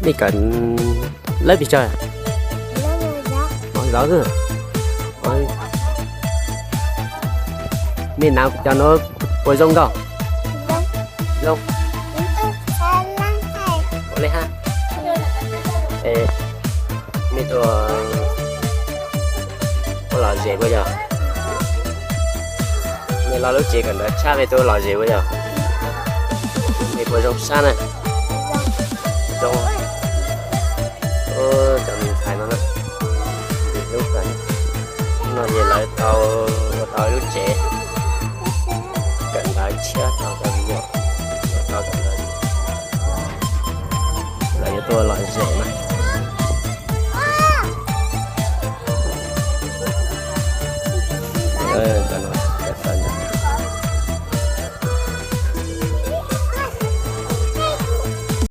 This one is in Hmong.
Nej kawm lab pes tsawg? Mos zov xwb. Nej nav cov nuav puas zoo nkauj? Zoo. Ua li hab. Nej tuaj, tuaj lom zem puas yog? Nej lub tsev kawm ntawv tshaj, nej tuaj lom zem puas yog? Nej puas zoo sab na? Zoo. Cov me ntxhais no na, lub kawm no ces lawv tau ua tau lub tsev kawm ntawv tshiab tau cov me nyuam, tau cov ntawd, lawv yuav tuaj lom zem na.